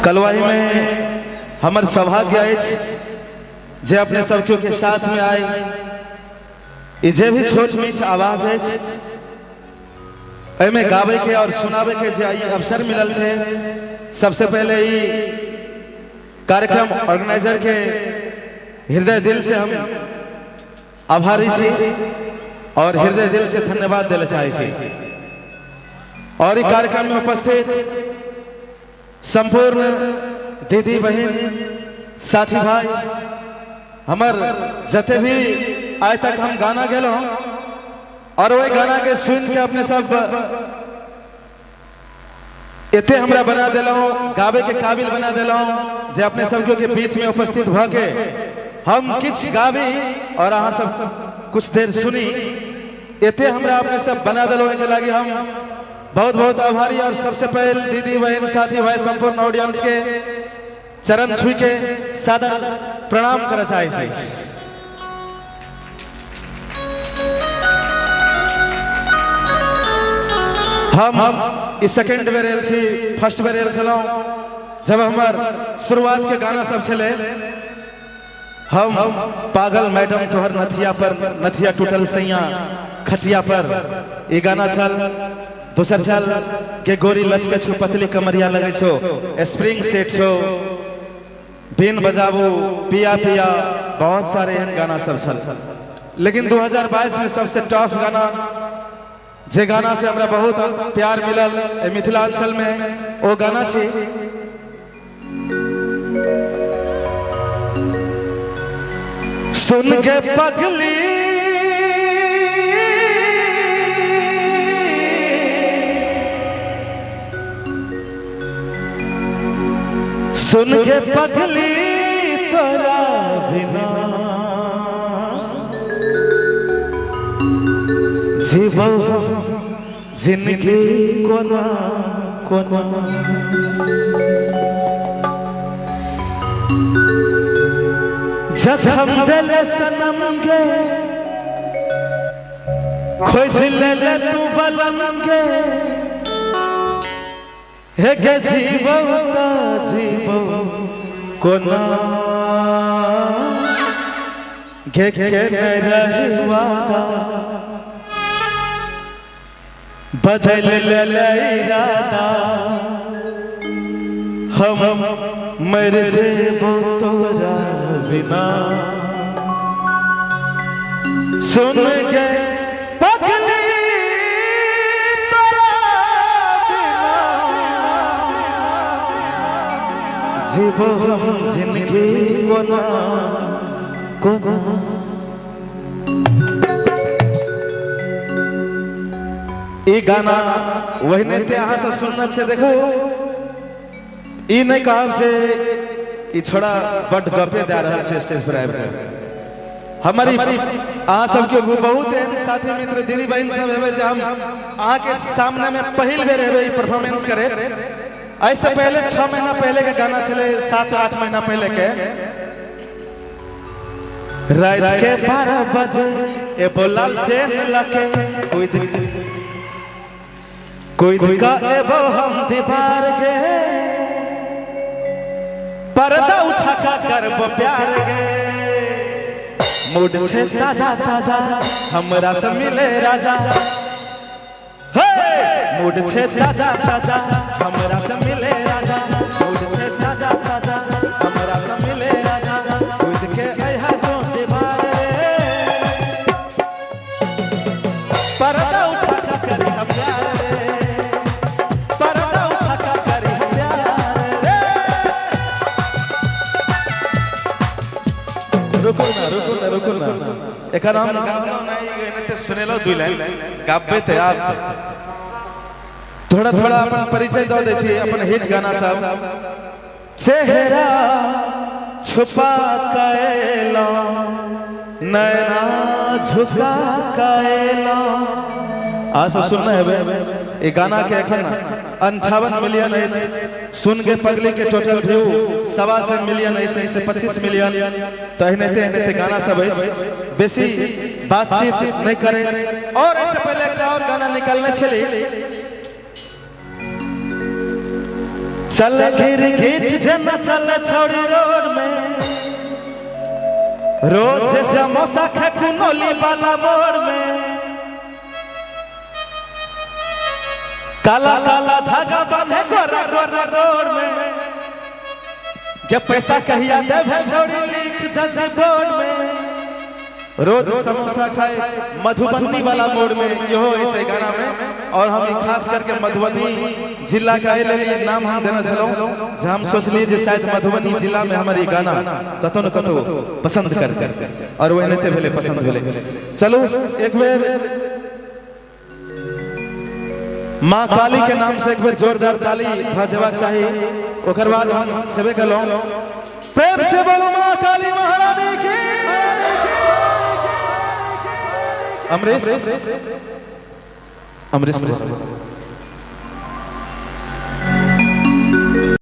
कलवाही में हमर सौभाग्य अछि जे अपने सब केओ के साथ में आए ई जे भी छोट मीठ आवाज अछि एहिमे गाबै के और सुनाबै के जे ई अवसर मिलल छै। सबसे पहले ई कार्यक्रम ऑर्गेनाइजर के हृदय दिल से हम आभारी छी और हृदय दिल से धन्यवाद देना चाहे छी। और ई कार्यक्रम में उपस्थित संपूर्ण दीदी बहन साथी भाई हमर जते भी आइ तक हम गाना गेलहुँ और वही गाना के सुन के अपने सब एते हमरा बना देलहुँ, गावे के काबिल बना देलहुँ जे अपने सब के बीच में उपस्थित भ के हम किछु गाबी और अहाँ सब कुछ देर सुनी। एते हमरा अपने सब बना देलहुँ, एहिके लागी हम बहुत बहुत आभारी। और सबसे पहले दीदी बहन साथी भाई संपूर्ण ऑडियंस के चरण छू के सादर प्रणाम करऽ चाहै छी। हम ई सेकेंड बेर आयल छी, फर्स्ट बेर आयल छलहुँ जब हमर शुरुआत के गाना सब छलै हम पागल मैडम तोहर नथिया पर नथिया टूटल सैया खटिया पर, ई गाना छल। दोसर छल के गोरी लचके छो पतली कमरिया लगे छो स्प्रिंग सेट छो बीन बजाबू पिया पिया, बहुत सारे एहन गाना सब छल। लेकिन 2022 में सबसे टॉप गाना जे गाना से हमरा बहुत प्यार मिलल मिथिलांचल में ओ गाना छी सुन के पगली सुन के पगली तोरा बिना जीवो जिंदगी कोना कोना। जखम दिल सनम के खोज ले तू बलम के हे गे जीवो ता जीवो कोना गे के नहीं वादा बदल ले इरादा हम मर जेबो तोरा बिना। सुन के पगली तोरा बिना जीबो हम जिंदगी कोना कोना। ई गाना वही ते अहाँ सब सुनना छे। देखो ई नहीं कहब छे ई छोड़ा बड गपे दे रहल छे स्टेज पर आबि के। हमारी अहाँ सबके बहुत एहन साथी मित्र दीदी बहन सब हेबै जे हम अहाँ के सामने में पहिल बेर हेबै ई परफॉर्मेंस करे। एहिसँ पहले 6 महीना पहले के गाना छलै, 7-8 महीना पहले के। रात के 12 बजे ए बोलाल चैन लके कोई का एबो हम दीवार गे पर्दा उठा का करबो प्यार गे मूड छे ताजा ताजा हमरा से मिले राजा हे मूड छे ताजा ताजा हमरा से मिले राजा मूड छे ताजा ताजा हमरा से मिले राजा कूद के अइहा तो दीवार रे पर्दा उठा का करी हम प्यार रे पर्दा उठा का करी हम प्यार रे। रुको ना रुको ना रुको ना एकर हम गाबलो नहीं एने सुनेलो दुई लाइन गाबे ते आप थोड़ा थोड़ा अपन परिचय दो दे छी अपन हिट गाना सब। चेहरा छुपा के लो नैना झुका के लो। आ सब सुनना है ये गाना के एखन 58 मिलियन अछि। सुन के पगली के टोटल व्यू 125 मिलियन अछि, 125 मिलियन। तो एहने गाना सब अछि, बेसी बातचीत नहीं करे। और ऐसे पहले एक और गाना निकालने छली चल घिर घिट जेना चल छोड़ी रोड में, रोज समोसा खा कुनौली वाला मोड़ में, काला काला धागा बांधे गोरा गोरा गोर में, के पैसा कहिया देवे छोड़ी लिख जल्दी बोर्ड में, रोज समोसा खाए मधुबनी वाला मोड़ में। इहो अछि गाना में। और हम ई खास करके मधुबनी जिला के एहि लेल ई नाम हम देने छलहुँ जे हम सोचलियै जे शायद मधुबनी जिला में हमर ई गाना कतौ न कतौ पसंद करतै, और ओहनाइते भेलै, पसंद भेलै। चलू एक बेर माँ काली के नाम से एक बेर जोरदार ताली भऽ जेबाक चाही, ओकर बाद हम छेबे केलहुँ। प्रेम से बोलू माँ काली महारानी की। अमरीश, अमरीश,